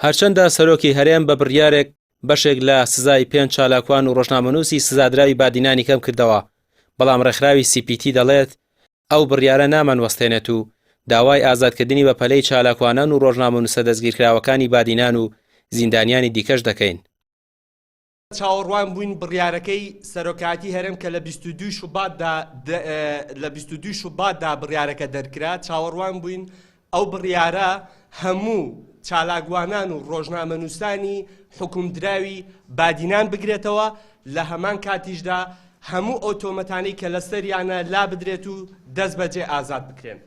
هەرچەندە سەرۆکی هەرێم بە بڕیارێک بەشێک لە سزای پێنج چالاکوان و ڕۆژنامەنووسی سزادراوی بادینانی کەم کردەوە، بەڵام ڕێکخراوی سی پی تی دەڵێت، ئەو بڕیارە نامانوەستێنێت و داوای ئازادکردنی بەپەلەی چالاکوانان و ڕۆژنامەنووسە دەستگیرکراوەکانی بادینان و زیندانیانی دیکەش دەکەین. چاوەڕوان بووین بڕیارەکەی سەرۆکایەتی هەرێم کە لە 22 شوباتدا لە 22 شوباتدا بڕیارەکە دەرکرا، چاوەڕوان بووین ئەو بڕیارە هەموو چالاکوانان و ڕۆژنامەنووسانی حوکمدراوی بادینان بگرێتەوە، لە هەمان کاتیشدا هەموو ئەو تۆمەتانەی کە لەسەریانە لابدرێت و دەستبەجێ ئازاد بکرێن.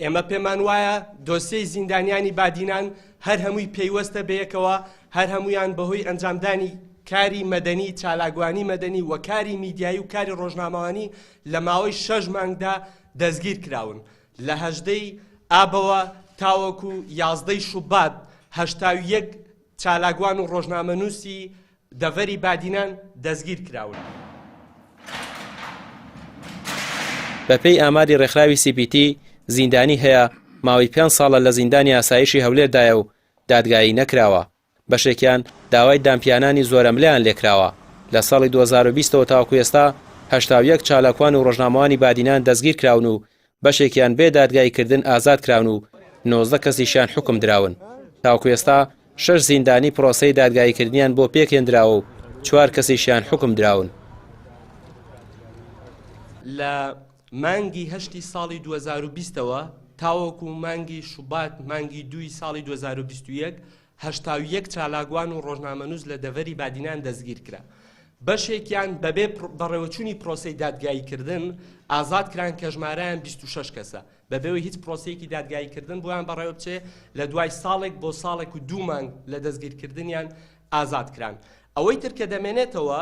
ئێمە پێمان وایە دۆسیەی زیندانیانی بادینان هەر هەمووی پەیوەستە بەیەکەوە، هەر هەموویان بەهۆی ئەنجامدانی کاری مەدەنی، چالاکوانی مەدەنی و کاری میدیایی و کاری ڕۆژنامەوانی لە ماوەی شەش مانگدا دەستگیر کراون. لە 18 ی ئابەوە تاوەکو 11 ی شوبات 81 چالاکوان و ڕۆژنامەنووسی دەڤەری بادینان دەستگیر کراون. بەپێی ئاماری ڕێکخراوی سی پی تی، زیندانی هەیە ماوەی پێنج ساڵە لە زیندانی ئاسایشی هەولێردایە و دادگایی نەکراوە، بەشێکیان داوای دانپیانانی زۆرەملێیان لێکراوە. لە ساڵی 2020 ەوە تاوەکو ئێستا 81 چالاکوان و ڕۆژنامەوانی بادینان دەستگیرکراون و بەشێکیان بێ دادگاییکردن ئازادکراون و 19 کەسیشیان حوکم دراون. تاوەکو ئێستا شەش زیندانی پرۆسەی دادگاییکردنیان بۆ پێکهێندراوە و چوار کەسیشیان حوکم دراون. لە مانگی هەشتی ساڵی 2020 ەوە تاوەکو مانگی شوبات مانگی دووی ساڵی 2021 81 چالاکوان و ڕۆژنامەنووس لە دەڤەری بادینان دەستگیرکرا. بەشێکیان بەبێ بەڕێوەچوونی پرۆسەی دادگاییکردن ئازاد کران کە ژمارەیان 26 کەسە. بەبێ ئەوەی هیچ پرۆسەیەکی دادگاییکردن بۆیان بەڕێوەبچێ لە دوای ساڵێک بۆ ساڵێک و دوو مانگ لە دەستگیرکردنیان ئازاد کران. ئەوەی تر کە دەمێنێتەوە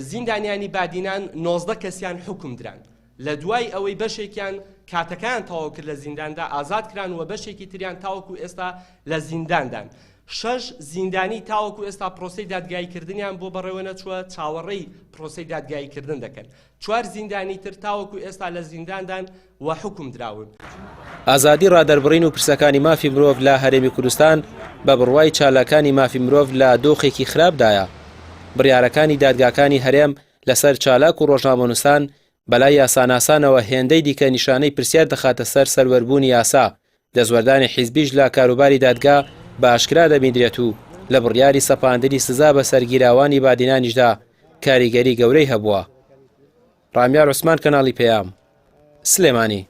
زیندانیانی بادینان 19 کەسیان حوکم دران. لە دوای ئەوەی بەشێکیان کاتەکەیان تەواو کرد لە زینداندا ئازاد کران و بەشێکی تریان تاوەکو ئێستا لە زینداندان. شەش زیندانی تاوەکو ئێستا پرۆسەی دادگاییکردنیان بۆ بەڕێوەنەچووە، چاوەڕێی پرۆسەی دادگاییکردن دەکەن. چوار زیندانی تر تاوەکو ئێستا لە زینداندان و حوکم دراون. ئازادی ڕادەربڕین و پرسەکانی مافی مرۆڤ لە هەرێمی کوردستان بە بڕوای چالاکانی مافی مرۆڤ لە دۆخێکی خراپدایە. بڕیارەکانی دادگاکانی هەرێم لەسەر چالاک و ڕۆژنامەنووسان بەلای یاساناسانەوە هێندەی دیکە نیشانەی پرسیار دەخاتە سەر سەروەربوونی یاسا، دەستوەردانی حیزبیش لە کاروباری دادگا بە ئاشکرا دەبیندرێت و لە بڕیاری سەپاندنی سزا بەسەر گیراوانی بادینانیشدا کاریگەری گەورەی هەبووە. ڕامیار عوسمان کەناڵی پەیام، سلێمانی.